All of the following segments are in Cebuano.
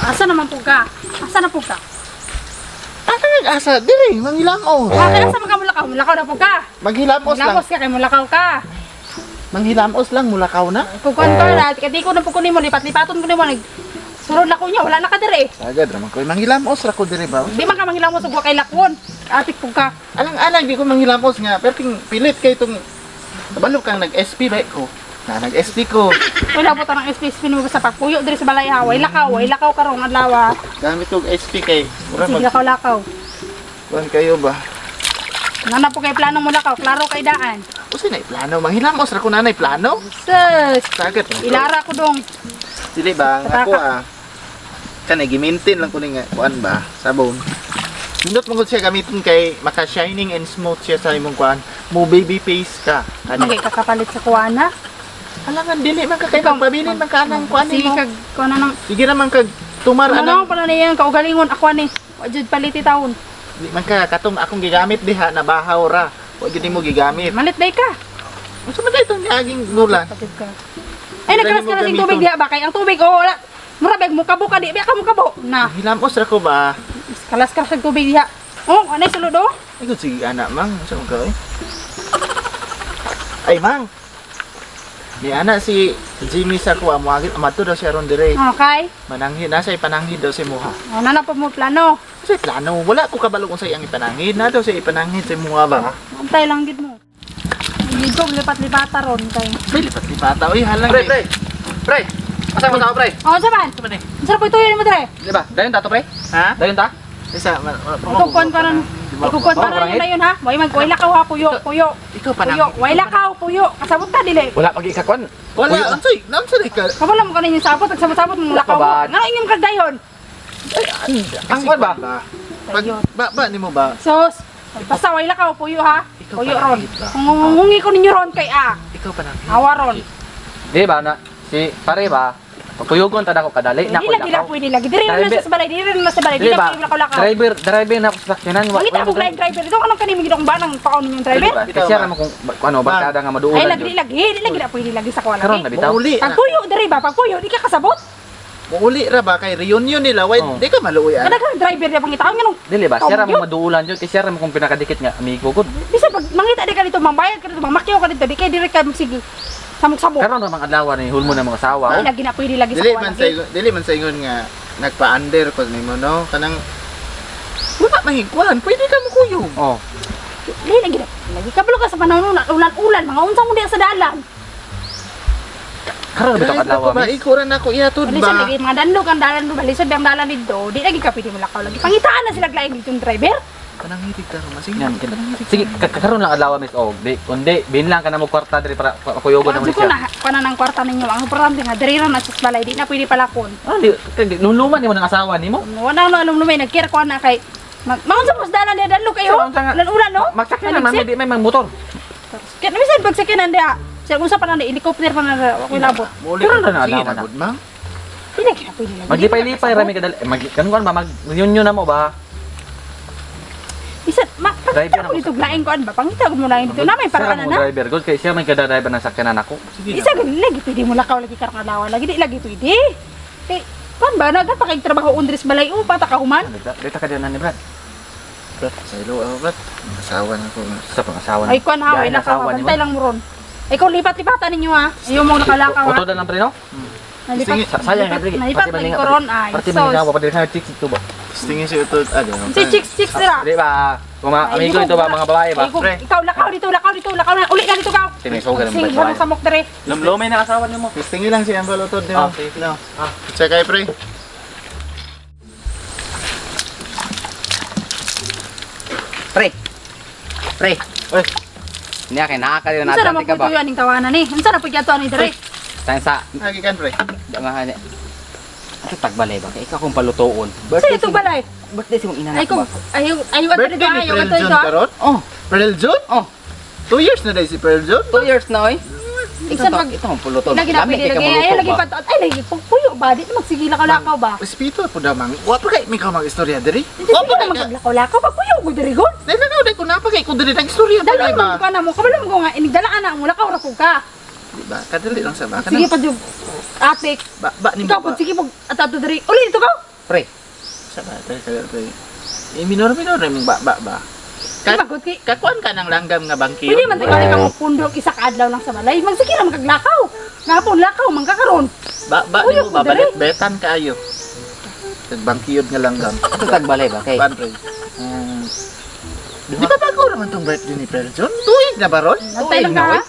Asa naman po ka? Asa na po ka? Asa nag-asa? Dili, manghilamos. Bakit asa man ka mulakaw? Mulakaw na po ka. Maghilamos lang. Mulakaw ka kay mulakaw ka. Manghilamos lang, mulakaw na. Pugkuan ka na, kati ko na po kunin mo, lipat-lipaton ko nimo nag Surod na ko niya, wala na ka dire. Sagad raman ko. Manghilamos ra ko diri ba? Di man ka manghilamos ug wa kay lakwon. Atik po ka. Alang-alang di ko manghilamos nga. Pero ting pilit kay itong kabalo kang nag-SP ba ko. Na nag-SP ko. Wala po tanang SP mo sa pagpuyo diri sa balay ha. Way lakaw, way lakaw karong adlaw ha. Gamit og SP kay mura Sige mag lakaw-lakaw. kuan kayo ba? Nga na po kay plano mo lakaw, klaro kay daan. Usa na plano, manghilamos ra ko nanay plano. Sus, Sagad raman ko. ilara ko dong. Dili ba ang ako ah. Kanay gimaintain lang ko ni nga kuan ba sabon. Nindot mo gud siya gamitin kay maka shining and smooth siya sa imong kuan. Mo baby face ka. Kani. Okay, kakapalit sa kuana. Alangan dili man ka kay pabilin man ka anang kuan Sige nimo. kag kuana nang Sige naman kag tumar ano anang pala niya kaugalingon ako ani. Wa jud paliti taon. di man ka katong akong gigamit diha na bahaw ra. Wa gyud nimo gigamit. Malit day ka. Unsa man itong niaging gulan? Patid ka. Ay nagkalas Dali mo ka gamiton. tubig diha ba kay ang tubig oh wala. Mura bag mukabo ka di ba ka mukabo. Na, Hilamos ra ko ba? kalas ka sa tubig diha. Oh, anay sulod oh. Ay gud sige ana mang, unsa man ka eh? Ay mang. Ni ana si Jimmy sa kuha mo agit amato daw siya ron dire. Okay. Mananghid na siya ipananghid daw si muha. Oh, nana po mo plano. Kasi plano, wala ko kabalo kung sa iyang ipananghid. Na daw siya ipananghid sa muha ba? Antay lang gid mo. Gid ko lipat-lipata ron kay. May lipat-lipata. Uy, halang. Pre, pre. Pre. Asa mo tao, pre? Oh, sa man? Ano man eh? Sarap ito yun mo dire. Di ba? Dayon ta to, pre? Ha? Dayon ta? Isa, wala pa Ikaw kuan pa ron. Ikaw kuan pa ron na yun ha. Way mag way lakaw ha puyo, puyo. Ikaw pa Puyo, way lakaw, puyo. Kasabot ka dili. Wala pag ikakuan. Wala, unsay, unsay ka? Kabalo mo kanin yung sabot, nagsabot-sabot mo lakaw mo. Wala ka ba? Nga inyong kagdayon. Ang kuan ba? Pag, ba nimo ba? Sos, basta way lakaw, puyo ha. Ikaw Puyo pa ron. nangit ba? Kung hungi ko ninyo ron kay a. Ikaw pa nang. Awa ron. Di ba na si pare ba? Pagkuyugon ta dako kadali na Dili ko lagi lang pwede lagi. Diri na Driver- sa balay, diri na sa balay. Di Dili ba? na lakaw lakaw. Driver, driver na ako sa sakyanan. Mangita ko blind driver. Ito anong kanimo gidong banang paon ninyong driver? Kasi siya naman kung ano barkada nga maduulan. Ay lagi lagi, di lagi na pwede lagi sa kuha Karon lagi. na bitaw. Muuli. Pagpuyo diri ba, pagpuyo di ka kasabot. Muuli ra ba kay reunion nila? Why Oo. di ka maluoy ana? Kada ka driver di pangitaon nganong Dili ba? Siya Kaon ra mo maduulan jud kay siya ra mo kung pinakadikit nga amigo gud. Bisa pag mangita di ka dito, mambayad ka dito, mamakyaw ka dito, di kay diri ka sige samok-samok. Karon ra mga adlaw ni hulmo na mga asawa. Ay lagi na pwede lagi sa Dili kuha man sa lagi. ingon, dili man sa ingon nga nagpa-under ko nimo no kanang wala mahigwan, pwede ka mukuyog. Oh. Dili lagi na. Lagi ka ka sa panahon una, ulan-ulan, mga unsa mo diha sa dalan. Karon bitaw Kahit adlaw ako ba, mi. ikuran ako ihatod Balisod ba? lagi mga danlog ang dalan do, balisod ang dalan dito. Di lagi ka pwede mulakaw lagi. Pangitaan na sila laing ditong driver. Pananghitig ka ron, sige. Yan, sige, karon lang adlaw miss og di kundi bin lang ka na mo kwarta diri para kuyugon na mo Radyo ko siya. na, kuha na ng kwarta ninyo. Ang importante nga, diri na sa balay, di na pwede palakon. Ah, di luluman nimo ng asawa nimo. Wala na alam lumay, nagkira ko na kay Maunsa mo sa dalan diha danlog kayo. Unsa nga- Ulan-ulan no? Magsakyan na mami di may mang motor. Kaya bisan pagsakyanan diha. Sa unsa pa na helicopter pa na ako labot. Muuli Karon ra na Sige adlaw na na. gud, ma'am. Di lagi na pwede lagi. Maglipay-lipay rami kadali. Mag kan kuan ba mag reunion na mo ba? Bisan ma Driver pangita ko na dito laing kuan ba? Pangita ko mo laing dito na may Siya paraan mo na. driver good kay siya may kada driver ng sakyanan ako. Sige na. Isa gud lagi pwede mo lakaw lagi karong adlaw lagi di lagi pwede. Kay kuan ba naga pa kay trabaho undris balay o pata ka human. Dito ka diyan ni Brad. Brad, sa ilo ako, Brad. Asawa na ko. Sa pangasawa. Ay kuan ha, way lakaw ha, bantay lang mo ron. Ikaw lipat-lipatan ninyo ha. Ayaw mong nakalakaw ha. Uto na lang pre no? Nalipat. Sayang nga pre. Nalipat lagi ko ron ay. Pati Sos. man nga pa diri sa chicks ito ba. Tingin si utod, ano? Si chicks chicks dira. Di ba? Kung mga amigo ito ba mga babae ba? Ay, ikaw lakaw dito, lakaw dito, lakaw na. Uli na dito ka. Sinisugan Sige, ng babae. samok dire. Lumlumay na asawa nimo. Tingin lang si Ambal utod nimo. Ah, sige. No. Check kay pre. Pre. Pre. Oy, Niya kay naa ka din Unsa na na ka ba? magputuyo aning tawanan ni? Unsa na pud ato ani dire? Sa sa agi kan pre. nga ni. Ato tagbalay ba kay ikaw kung palutoon. Sa ito balay. Birthday si mong ina Ay ba? kung ayo ayo ato Birthday dito ni ayo Pearl ato June dito. karon? Oh, Pearl June? oh, 2 years na dahil si Pearl June? 2 years na oy. Iksan Ito pag ito ang puluton. lagi na Lami pwede kay ka lagi ayo maluto lagi ba? pa ay lagi puyo ba di na magsigila ka lakaw ba? Respeto po daw mang. Wa pa kay may ka mag-istorya diri. Hindi Wa pa na kay ka. maglakaw-lakaw pa puyo ko diri gud. Dili na dai ko na pa kay ko diri nag istorya Dalo diri mo ba. ka na mo kabalo mo nga inigdalaan na mo lakaw ra pud ka. Di ba? Kadali lang sa ba. Sige pa jud. Atik. Ba ba nimo Ikaw ba? pud sige pud ato diri. Uli dito ka. Pre, Sa ba tayo sa pre. Eh, minor-minor na imong ba ba. Di ba gud kay Kakuan ka ng langgam nga bangkiyo. pwede man tayo ka pundok isa ka adlaw lang sa balay. Magsige ra magkaglakaw. Ngapon lakaw man ka karon. Ba Uy, nimo ako ba dali. balit betan kaayo. Bangkiyod nga langgam. ato tagbalay ba kay Kuan pre. Di ba bago naman tong birthday ni Perjon? Tuig na ba ron? Antay lang ka ha.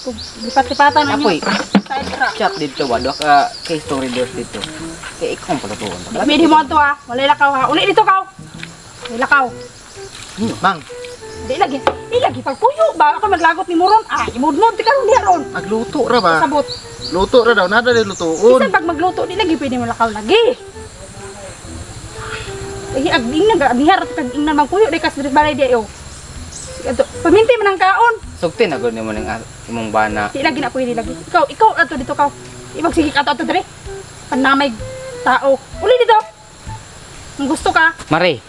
Kung Lipat-lipatan na Apoy. niyo. Style ra. Chat dito ba duha ka kay story doors dito. Kay ikaw ang palutuon. Pwede mo ato ha. Walay lakaw ha. Uli dito kaw. Walay lakaw. Mang, Di lagi. Di lagi pagpuyo ba ako maglagot ni Moron. Ah, imudmod ti karon diha ron. magluto ra ba? Sabot. Luto ra daw, nada rin lutoon. Bisan pag magluto di lagi pwede mo lakaw lagi. Eh, ag ingnan ka, diha ra kag ingnan magpuyo di kas diri balay di ayo. Sige, ato. Paminti man ang kaon. Sugti na gud nimo ning imong bana. Di lagi na pwede lagi. Ikaw, ikaw ato dito kaw. Ibag sige ka ato ato diri. Panamay tao. Uli dito. Kung gusto ka, Mare,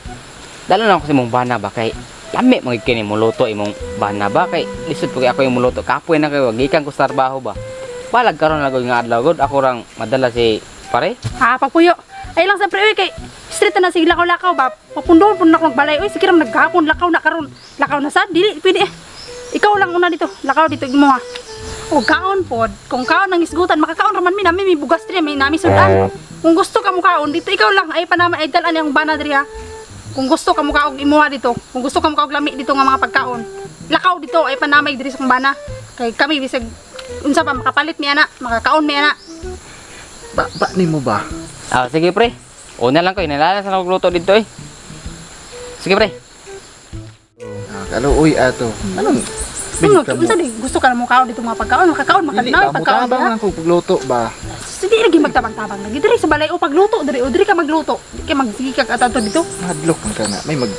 dala na ako sa imong bana ba kay lami man gyud kini mo luto imong bana ba kay lisod po kay ako yung muluto kapoy na kayo gikan ko sa trabaho ba. Balag karon lang gud nga adlaw gud ako rang madala si pare. Ha, pagpuyo. Ay lang sa pre, uy, kay street na sige lakaw-lakaw ba. Papundon po na akong magbalay. Uy, sige ram naghapon lakaw na karon. Lakaw na sa dili pwede. Eh. Ikaw lang una dito. Lakaw dito imo ha. O kaon pod. Kung kaon ang isgutan, makakaon raman mi nami may bugas diri, may nami sudan. Kung gusto ka mo kaon dito ikaw lang ay panama ay dalan ang bana diri ha. Kung gusto ka mo kaog imuha dito. Kung gusto ka mo kaog lami dito nga mga pagkaon. Lakaw dito ay panamay diri sa kong bana. Kay kami bisag unsa pa makapalit mi ana, makakaon mi ana. Ba nimo ba? Ah, sige pre. Una lang ko inalala sa luto dito eh. Sige pre. Ah, kaluoy ato. Anong Ano, unsa di gusto ka na mo kaon dito mga pagkaon, makakaon Dili makadnaw ba pagkaon mutabang ha. lang kung pagluto ba? Sige lagi magtabang-tabang lagi diri sa balay o pagluto diri o diri ka magluto. Di ka magsige kag ato dito. Hadlok man ka na. May mag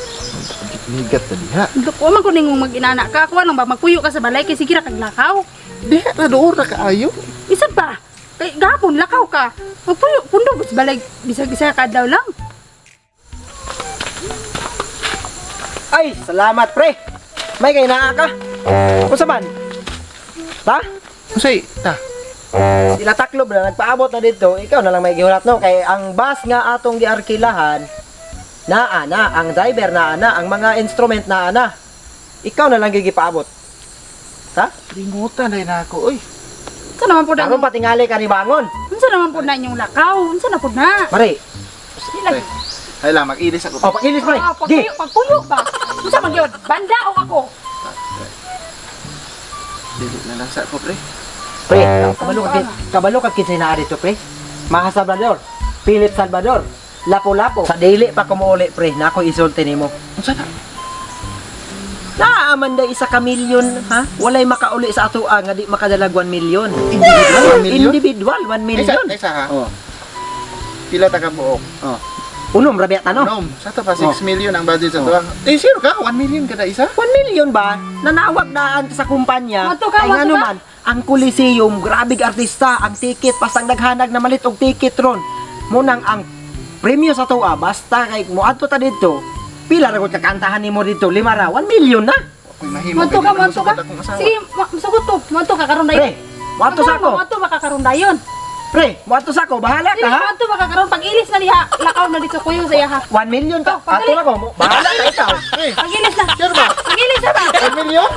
nigat na diha. Wa man ko ning mag-inana ka, ako lang ba magpuyo ka sa balay kay sige ra kag lakaw. Diha ra doon ra kaayo. Bisan pa kay gahapon lakaw ka. Magpuyo pundo sa balay bisag isa ka adlaw lang. Ay, salamat pre. May kay naa ka. Unsa man? Ta? Unsay ta? Sila taklob na nagpaabot na dito, ikaw na lang may gihulat no kay ang bus nga atong giarkilahan naa na, ang driver naa na, ang mga instrument naa na. Ikaw na lang gigipaabot. Ta? Lingutan na na ako oy. Unsa naman pud Karon ang patingali ka ni bangon. unsa naman pud na inyong lakaw? Unsa na pud na? Mare, Di lagi. Ay lang mag-iris ako. oh pakilis pre. Ah, Gi. pagpuyo, pagpuyo ba? Unsa man gyud? Banda o ako? Dili na lang sa ako pre. Pre, kabalo ka kinsay naa dito pre. Maha Salvador, Philip Salvador, Lapu-Lapu. Sa dili pa kumuuli pre, na ako isulti nimo. Unsa na? Naaman da isa ka milyon, ha? Walay makauli sa ato nga di makadalag 1 million. Individual 1 million? Individual 1 million. Isa, isa ha. Oh. Pila ta ka buok? Oh. Unom rabi ano? Nom, sa to pa 6 million ang budget sa to. Eh sure ka 1 million kada isa? 1 million ba? Nanawag na sa kumpanya. Mato ka, Ay mato ngano ka. man, ang Coliseum, grabe artista, ang ticket pastang naghanag na malit og ticket ron. Munang ang premyo sa tuwa basta kay moadto ta didto. Pila ra gud kakantahan nimo didto? Lima ra, 1 million na. Ako'y mahimo. Manto ka, kay di manto ka. masugot akong asawa. Sige, masugot to. Manto ka karon Pre, dayon. moadto sa ako. Manto ba ka karon dayon? Pre, moadto sa ako, bahala Dili ka ha. manto ba ka karon pag ilis na diha, lakaw na dito kuyo sa iya ha. 1 million ka. Oh, pagdali. Ato na ko, bahala ka ikaw. Pre, Pag ilis na. sure ba? Pag ilis na ba? 1 million?